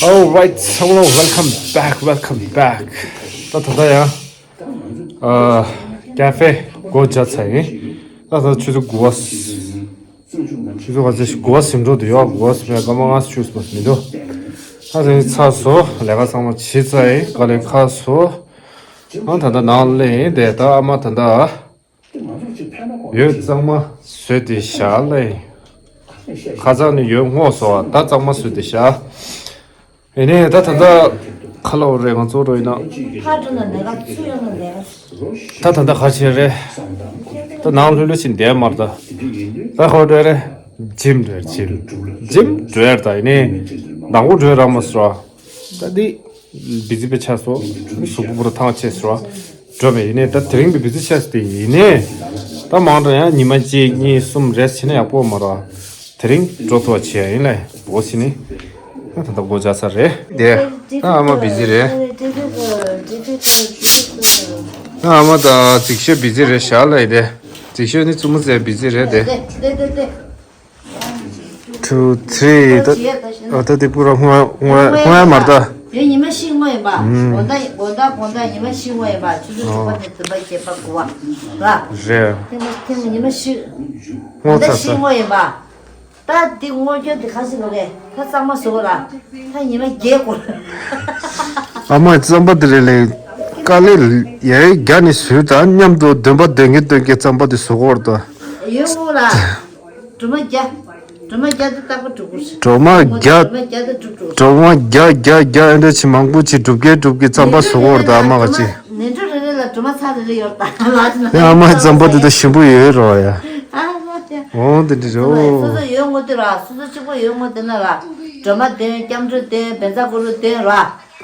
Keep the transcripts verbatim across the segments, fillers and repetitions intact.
Alright, hello, welcome back, welcome back. ད་ད་ལྟ་ཡང་ཨ་ཀ་ཧྥེ་སྒོ་རྒྱག་ཚར་ཡིན། ད་ད་ཆུ་ཚོད་དགུ་པ། ཆུ་ཚོད་ག་ཚོད་དགུ་པ་ཟིན་འགྲོ་དུ་ཡོད། དགུ་པ་ཟིན་པའི་སྐར་མ་ལྔ་ཆུ་ཚོད་མི་འདུག་ད་ད་ཚར་སོ། ལས་ཀ་ཚང་མ་བྱས་ཚར་ཡིན། དཀའ་ལས་ཁག་སོ། ཨང་ད་ད་ནང་ལས་ཡིན་དེ། ད་ཨ་མ་ད་ད། ཡོད་གཙང་མ་བཟོས་ཏེ་བཞག་ལེ། ཁ་སང་ནས་ཡོད་སྔོག་སོ། ད་གཙང་མ་བཟོས་ཏེ་བཞག་ཡིན་ནའི་ད་ད་ལྟ་ཁ་ལོ་རེ་ང་ཚོ་རོ་ཡིན་ན། ཁ་འགྲོ་ན་ལས་ཀ་ཚུ་ཡོང་ན་ལས་ཀ། ད་ད་ལྟ་ཁ་ཆེ་རེད། ད་ནང་ལྷོད་ལྷོད་ཕྱིན་བསྡད་མར་ད། ད་ཁོ་འགྲོ་རེད། ཇིམ་འགྲོ་ཇིམ། ཇིམ་འགྲོ་ཡར་ད་ཡིན་ནའི། ནང་པོ་འགྲོ་རག་མ་སོ། ད་འདི་བི་ཛི་པེ་ཆགས་སོ། གཟུགས་པོ་པུ་ར་ཐང་ཆད་སོ། འགྲོ་མེད་ཡིན་ནའི་ད་དེ་རིང་གི་བི་ཛི་ཆགས་སོ་དེ་ཡིན་ནའི། ད་མང་དྲགས་ཡང་ཉི་མ་གཅིག་གཉིས་གསུམ་རེས་བྱས་ན་ཡག་པོ་མ་རེད། དེ་རིང་འགྲོ་ཐུབ་པ་བྱས་ཡིན་ལེ་འོ་ཟིན་ནི། ད་ད་སྒོ་རྒྱག་ས་རེད་དེ། ད་ཨ་མ་བི་ཛི་རེད། ད་ཨ་མ་ད་ཅིག་ཤོས་བི་ཛི་རེད་ཤག་ལེ་དེ། ཅིག་ཤོས་ནི་བཙུན་མོ་ཟེར་བི་ཛི་རེད་དེ། Two, three. ད་ཨ་ད་དེ་པུ་ར་སྔོན་སྔོན་སྔོན་མར་ད། དེ་ཉི་མ་བཞི་སྔོན་ཡིན་པ། ཨུམ། དགོང་དག་དགོང་དག་དགོང་དག་ཉི་མ་བཞི་སྔོན་ཡིན་པ། ཆུ་ཚོད་དྲུག་པ་ནས་བདུན་པ་བརྒྱད་པ་དགུ་པ་ར། རེད། ཐེངས་མ་ཐེངས་མ་ཉི་མ་བཞི། སྔོན་དགོང་དག་ཚར་བཞི་ས། སྔོན་ཡིན་པ། ད་འདི་སྔོན་སྐྱོན་འདི་ག་ཞིག་ལོག་གས་ད་གཙང་མ་བཟོ་དགོས་ར། ད་ཉི་མ་བརྒྱད་དགོས། ཨ་མ་རྩམ་པ་འདི་རེད་ལེ། དཀའ་ལས་ཡ་རྒྱ་ནས་བཟོས་ད་མཉམ་དུ་འདོན་པ་འདོན་གི་འདོན་གི་རྩམ་པ་འདི་བཟོ་དགོས་ར་ད། ཡོད་མོ་ར། སྒྲོལ་མ་བརྒྱ། སྒྲོལ་མ་བརྒྱ་དེ་རྟག་པར་སྒྲུབ་དགོས། སྒྲོལ་མ་བརྒྱ། སྒྲོལ་མ་བརྒྱ་དེ་སྒྲུབ་དགོས། སྒྲོལ་མ་བརྒྱ་བརྒྱ་བརྒྱ་ཨེ་འདྲ་ཆེ་མང་པོ་ཆེ་སྒྲུབ་གེ་སྒྲུབ་གེ་རྩམ་པ་བཟོ་དགོས་ར་ད་ཨ་མ་ག་ཅི། ནས་འགྲོ་རེ་རེ་ལ་སྒྲོལ་མ་ཚར་རེ་རེ་ཡོད་ད་ལ། ཨ་མ་རྩམ་པ་དེ་ད་ཞིམ་པོ་ཡོད་རོ་ཡ། ཨ་མ་དེ། འོ་དེ་འདྲ་རོ། སོ་སོ་ཡོད་ངོ་དེ་ར་སོ་སོ་གཅིག་པོ་ཡོད་ངོ་དེ་ན་ར། སྒྲོལ་མ་འདོན་སྐྱབས་འགྲོ་འདོན་བཛྲ་གུ་རུ་འདོན་ར།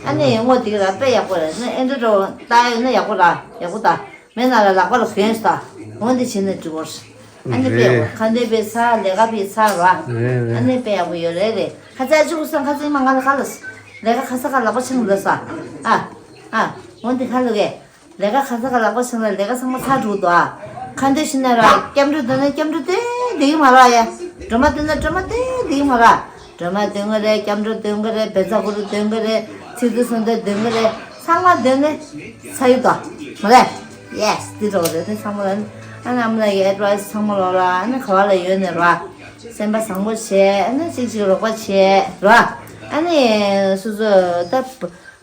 ཨ་ནི་ངོ་དེ་ར་དཔེ་ཡག་པོ་རེད་ན་ཨེ་འདྲ་རོ་ད་ཡོད་ན་ཡག་པོ་ར་ཡག་པོ་ད། མེད་ན་ལ་ལག་པ་ལ་གོན་ས། འོ་འདི་བྱས་ནས་འགྲིག་གོ། ཨ་ནི་དཔེ་ཡག་པོ་ཁ་འདོན་དཔེ་ཚར་ལས་ཀ་དཔེ་ཚར་བ། རེད་རེད། ཨ་ནི་དཔེ་ཡག་པོ་ཡོད་རེད་རེད། ཁ་ཚ་ཅུ་གུ་སང་ཁ་ཚིག་མ་ང་ལ་ཁ་ལ་ལས་ཀ་ཁ་ས་ཁ་ལག་པ་ཆང་ལ་ས། ཨ། ཨ། འོ་འདི་ཁ་ལ་གས། ལས་ཀ་ཁ་ས་ཁ་ལག་པ་ཆང་ལ་ལས་ཀ་ཚང་མ་ཚར་འགྲོ་འདུག་ཨ། ཁ་འདོན་བྱས་ན་ར་སྐྱབས་འགྲོ་འདོན་ན་སྐྱབས་འགྲོ་དེ་འདི་གི་མ་ར་ཡ། སྒྲོལ་མ་འདོན་ན་སྒྲོལ་མ་དེ་འདི་གི་མ་ར། སྒྲོལ་མ་འདོན་གི་རེད། སྐྱབས་འགྲོ་འདོན་གི་རེད། བཛྲ་གུ་རུ་འདོན་གི་རེད། ཚིག་བརྗོད་གསོལ་འདེབས་འདོན་གི་རེད། ཚང་མ་འདོན་ནས་ཚར་ཡོད་དོ། མ་རེད། Yes འདི་འགྲོ་རེད་དེ་ཚང་མ་ལ་ནི། ཨ་ནི་ཨ་མ་ལགས་ཀྱི་ཨེ་ཌི་བའི་སི་ཚང་མ་ལོག་ར། ཨ་ནི་ག་བ་ལ་ཡོད་ནས་ར། སེམས་པ་བཟང་པོ་བྱས། ཨ་ནི་གཅིག་གཅིག་རོགས་པ་བྱས་ར། ཨ་ནི་སོ་སོ་ད་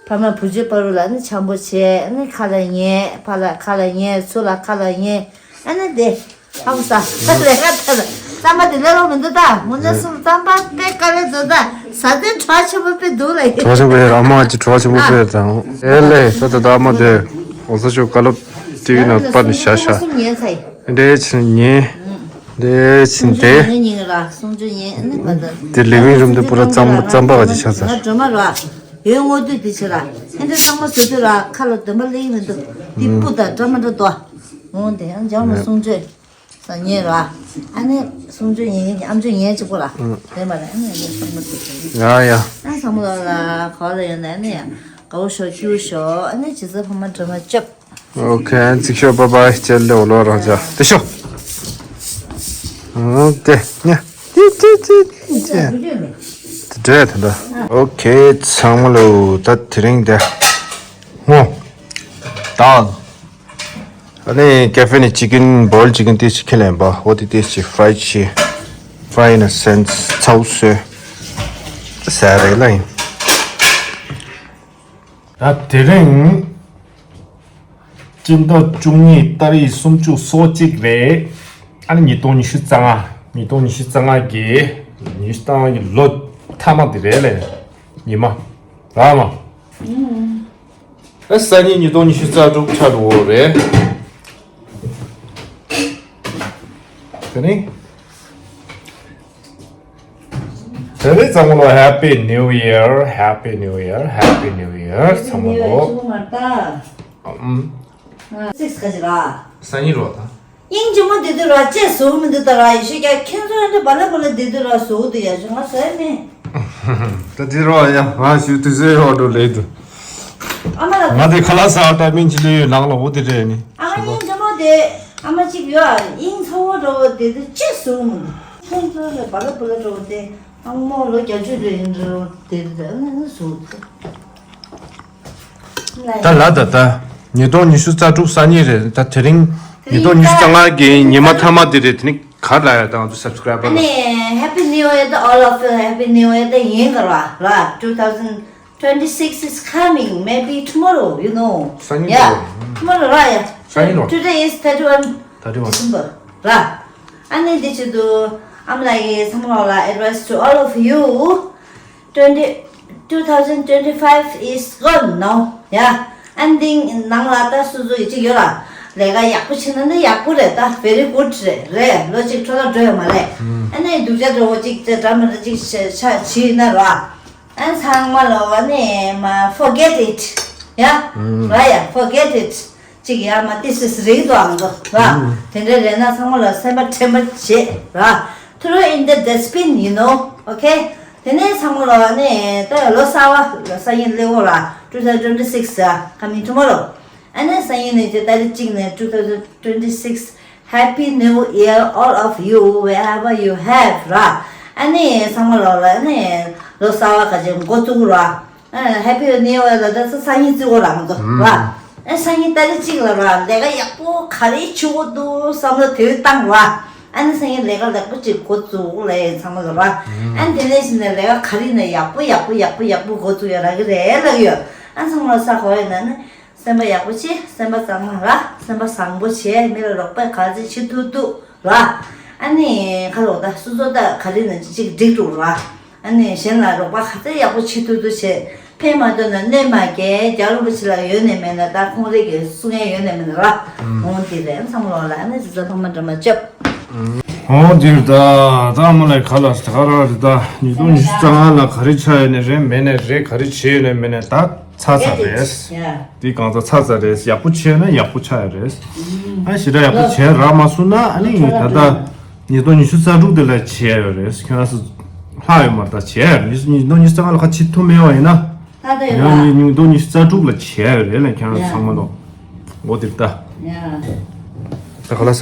ཕ་མ་བུ་བརྒྱུད་བར་ལ་ནི་འཆམ་པོ་བྱས། ཨ་ནི་ཁ་ལ་ཉན། ཕ་ལ་ཁ་ལ་ཉན། ཚུར་ལ་ཁ་ལ་ཉན། ཨ་ནི་དེ། ཨ་ཁུ་ས། ལས་ཀ་ད་རྩམ་པ་དེ་ལས་རོགས་མི་འདུག་ད། དངོས་གནས་གསུམ་རྩམ་པ་དཔེ་དཀའ་ལས་འདུག་ད། ཟ་དེ་གྲོགས་ཆེན་པོ་དཔེ་འདུག་ལ་ཡིན། གྲོགས་ཆེན་པོ་ཡོད་ར། ཨ་མ་གཅིག་གྲོགས་ཆེན་པོ་དཔེ་དང་། ཨེ་ལས་ད་ད་ད་ཨ་མ་དེ་འོ་ས་ཤོག་བཀའ་སློབ་དེ་ཡིན་ན་པ་ནི་ཤ་ཤ། གསུམ་ཉན་ཚ་ཡིན། འདྲེ་ཆེན་ཉན། འདྲེ་ཆེན་དེ། ཉན་ཉན་ར་སུམ་ཅུ་ཉན་ཨ་ནི་པ་ད། དེ་ལས་ཀའི་རིམ་དུ་པུ་ར་རྩམ་རྩམ་པ་ག་ཅིག་ཆགས་ཚར། ང་སྒྲོལ་མ་ར། ཡོད་ངོ་དུས་དེ་ཆེ་ར། ཨེ་འདྲ་ཚང་མ་བཟོ་དུས་ར་ཁ་ལ་འདོན་པ་ལེགས་མི་འདུག་དེ་སྤུ་ད་འདྲ་མ་འདྲ་དོ། འོང་དེ་ཡང་འཇམ་མོ་སུམ་ཅུ། ས་ཉེ་ར། ཨ་ནི་སུམ་ཅུ་ཉེ་ཉེ་ཨམ་ཅུ་ཉེ་གཅིག་པོ་ར། ཨང་། དེ་མ་ར་ཨ་ནི་ཨ་ནི་ཚང་མ་དེ་ཆེ། ཡ་ཡ། ཨ་ཚང་མ་ལ་ལ་ག་བ་ལ་ཡོད་ན་ཨ་ནི་ཡ། དགའ་བོ་ཤོག་སྐྱིད་པོ་ཤོག་ཨ་ནི་ཇི་ཙམ་ཕ་མ་འདྲ་མ་ལྕོགས། ཨོ་ཁེ། ཚིག་ཤོག་པ་པ་ཅེ་ལེ་འོ་ལོ་རང་ཅག་དེ་ཤོག་ཨོ་དེ་ཉ་དེ་དེ་དེ་དེ་དེ་འདྲ་ད་ད། ཨོ་ཁེ་ཚང་མ་ལོ། ད་དེ་རིང་དེ་སྔོ་དང་ཨ་ནི་ཀེ་ཧྥེ་ནས་ཅི་ཀིན་བོལ་ཅི་ཀིན་ཏིས་ཁྱེར་ལེན་པ་འོ་དེ་ཏིས་ཅི་ཧྥ་རའི་ཅི་ཧྥ་རའི་ན་སན་ཚའུ་སོས་ཟ་རེ་ལ་ཡིན། ད་དེ་རིང་། སྤྱི་ཟླ་བཅུ་གཉིས་ཏ་རིག་སུམ་ཅུ་སོ་གཅིག་རེད། ཨ་ནི་ཉིས་སྟོང་ཉི་ཤུ་རྩ་ལྔ། ཉིས་སྟོང་ཉི་ཤུ་རྩ་ལྔ་གི་ཉི་ཤུ་རྩ་ལྔ་གི་ལོ་མཐའ་མ་དེ་རེད་ལས། ཉི་མ། ར་མ། ཨ་སང་ཉིན་ཉིས་སྟོང་ཉི་ཤུ་རྩ་དྲུག་ཆ་འགྲོ་བོ་རེད། དེ་ནི། དེ་རིང་ཚང་མ་ལ་Happy New Year, Happy New Year, Happy New Year ཚང་མ་ལ། ཨམ། སིག་ག་ཅི་ར། སང་ཉིན་རོ་ད། དབྱིན་ཇི་མོ་དེ་དུ་ར་ཅེ་བཟོ་མི་འདུག་ད་ར་ཡེ་ཤེས་ཀྱ་ཁྱེད་ཚོ་འདི་བ་ལ་བ་ལ་དེ་དུ་ར་བཟོ་འདུག་ཡ་ཞུ་ང་ཟེར་མེད། ད་དེ་རོ་ཡ་ང་ཞུ་དུས་ཚོད་ཡོད་འགྲོ་ལེ་དུ། ཨ་མ་ལ་ང་དེ་ཁ་ལག་ཟ་ཊའི་མིང་ཅི་ལེ་ཡོད་ནང་ལ་འོ་དེ་རེད་ནི། ཨ་མ་དབྱིན་ཇི་མོ་དེ་ཨ་མ་གཅིག་ཡོད་ཨ་དབྱིན་ཚ་བོ་འགྲོ་བོ་དེ་དུ་ཅེ་བཟོ་མི་འདུག་ཁྱེད་ཚོ་འདི་བ་ལ་བ་ལ་འགྲོ་བོ་དེ། ཨང་མོ་ལོ་བརྒྱད་ཅུ་རེད་འགྲོ་དེ་རེད་ཨ་ནི་སུ། ད་ལ་ད་ད། ཉིས་སྟོང་ཉི་ཤུ་རྩ་དྲུག་སང་ཉིན་རེད། ད་དེ་རིང་ཉིས་སྟོང་ཉི་ཤུ་རྩ་ལྔ་གི་ཉི་མ་མཐའ་མ་དེ་རེད། དེ་ནི་ག་ལ་ཡ་དང་དུ་སབ་སི་ཀ་རའེ་བར་ལ། ཨ་ནི་Happy New Year to all of you. Happy New Year. ད་ཡིན་ག་ར་ར། Two thousand twenty-six is coming, maybe tomorrow, you know. སང་ཉིན Yeah, རེད། Tomorrow ར་ཡ། སང་ཉིན་རེད། Today is thirty-one December ར། ཨ་ནི་འདི་ཆེད་དུ་ཨམ་ལགས་ཀྱིས་ཚང་མ་ལ་advice to all of you. Twenty, two thousand twenty-five is gone now. Yeah. ཨ་ནི་ནང་ལ་ད་སུ་སུ་ཡི་གཅིག་ཡོད་ལ། ལས་ཀ་ཡག་པོ་བྱེད་ན་ནི་ཡག་པོ་རེད། ད་very good རེད་རེད། ལོ་གཅིག་འཕྲོ་བརླག་འགྲོ་ཡོད་མ་རེད། ཨ་ནི་སྡུག་ཅག་འདྲ་བོ་གཅིག་ཅེ་འདྲ་མི་འདྲ་གཅིག་ཤ་ཤ་བྱིས་ན་ར། ཨ་ཚང་མ་ལོ་བ་ནི་མ་forget it. Yeah. ར་ཡ་forget it. གཅིག་ཡ་མ་ཏི་སི་སི་རིག་དོ་ཨང་དོ་ར། དེ་འདྲ་རེད་ན་ཚང་མ་ལ་སེམས་པ་དྲན་པ་བྱེད་ར། Throw in the dustbin, you know. Okay. དེ་ནས་ཚང་མ་ལ་ནས་ད་ལོ་གསར་བ་ལོ་གསར་ཡིན་ལེའོ་ར། Two thousand twenty-six ཨ། Coming tomorrow. ཨ་ནས་སང་ཉིན་ནས་ཀྱི་ཏ་རིག་གཅིག་ནས་two thousand twenty-six Happy New Year all of you wherever you have ར། ཨ་ནས་ཚང་མ་ལ་ལ་ནས་ལོ་གསར་བ་ག་ཅིག་འགོ་བཙུགས་ར། ཨ། Happy New Year ལ་ད་ཚ་སང་ཉིན་བརྩི་བ་རང་དོ་ར། ཨ་སང་ཉིན་ཏ་རིག་གཅིག་ལ་ར་ལས་ཀ་ཡག་པོ་ག་རེ་བྱེད་དགོས་འདུག་བསམ་བློ་དེ་བཏང་ར། ཨ་ནི་སང་ཉིན་ལས་ཀ་ལེགས་པོ་ཅིག་འགོ་བཙུགས་ལ་ཡིན་ཚང་མ་ལ་ར། ཨ་ནི་དེ་ནས་ཕྱིན་ནས་ལས་ཀ་ག་རེ་ཡིན་ན་ཡག་པོ་ཡག་པོ་ཡག་པོ་ཡག་པོ་འགོ་བཙུགས་ཡ་རག་གི་རེད་ལབ་ཡོད། ཨ་ཚང་མ་ལ་ས་གོ་ཡིན་ན་ནི་སེམས་པ་ཡག་པོ་བྱེད། སེམས་པ་གཙང་མ་ར། སེམས་པ་བཟང་པོ་བྱེད། མི་ལ་རོགས་པ་ག་ཚོད་བྱེད་ཐུབ་ཐུབ་ར། ཨ་ནི་ཁ་ལོ་ད་སུ་ཚོ་ད་ག་རེ་ན་ཅིག་འགྲིག་འགྲོ་ར། ཨ་ནི་གཞན་ལ་རོགས་པ་ག་ཚོད་ཡག་པོ་བྱེད་ཐུབ་ཐུབ་བྱེད། ཕན་མ་ཐོགས་ན་གནོད་མ་སྐྱེལ། རྒྱལ་བ་རིན་པོ་ཆེ་ལ་ཡོད་ནས་མེད་ན་ད་ཁོང་རིགས་ཀྱི་གསུང་ཡ་ཡོད་ནས་མེད་ན་ར། འོང་དེ་རེད་ཚང་མ་ལོ་ལ་ཨ་ནི་ཟི་ཟ་ཕ་མ་འདྲ་མ་བཅབ། འོང་དེ་རེད་ད། ད་མ་ལ་ག་ལ་ད་ག་ར་རེད་ད། ཉིས་སྟོང་ཉི་ཤུ་རྩ་ལྔ་ལ་ག་རེ་ཆགས་ཡོད་ནས་རེད་མེད་ནས་རེད། ག་རེ་བྱས་ཡོད་ནས་མེད་ནས་ད་ཚར་ཚར་རེད། ཡ། འདི་གང་ཚ་ཚ་ཚ་རེད། ཡག་པོ་བྱས་ན་ཡག་པོ་ཆགས་ཡ་རེད། ཨ་ཞེ་དྲག་ཡག་པོ་བྱས་རག་མ་སོང་ན་ཨ་ནི་ད་ལྟ་ཉིས་སྟོང་ཉི་ཤུ་རྩ་དྲུག་དེ་ལ་བྱས་ཡ་ཡོད་རེད། ཁྱོད་རང་ཚོ་ལྷག་ཡོད་མ་རེད། ད་བྱས་ཡ་རེད། ཉིས་སྟོང་ཉི་ཤུ་རྩ་ལྔ་ལ་ཁ་ཕྱི་ཐུབ་མེད་པ་ཡིན་ན་ད་ལྟ་ཡོད་ཡང་ལ་ཉིས་སྟོང་ཉི་ཤུ་རྩ་དྲུག་ལ་བྱས་ཡ་ཡོད་རེད་ལ་ཁྱོད་རང་ཚོ་ཚང་མ་ལོ་འོ་དེ་ད། ཡ། ད་ག་ལ་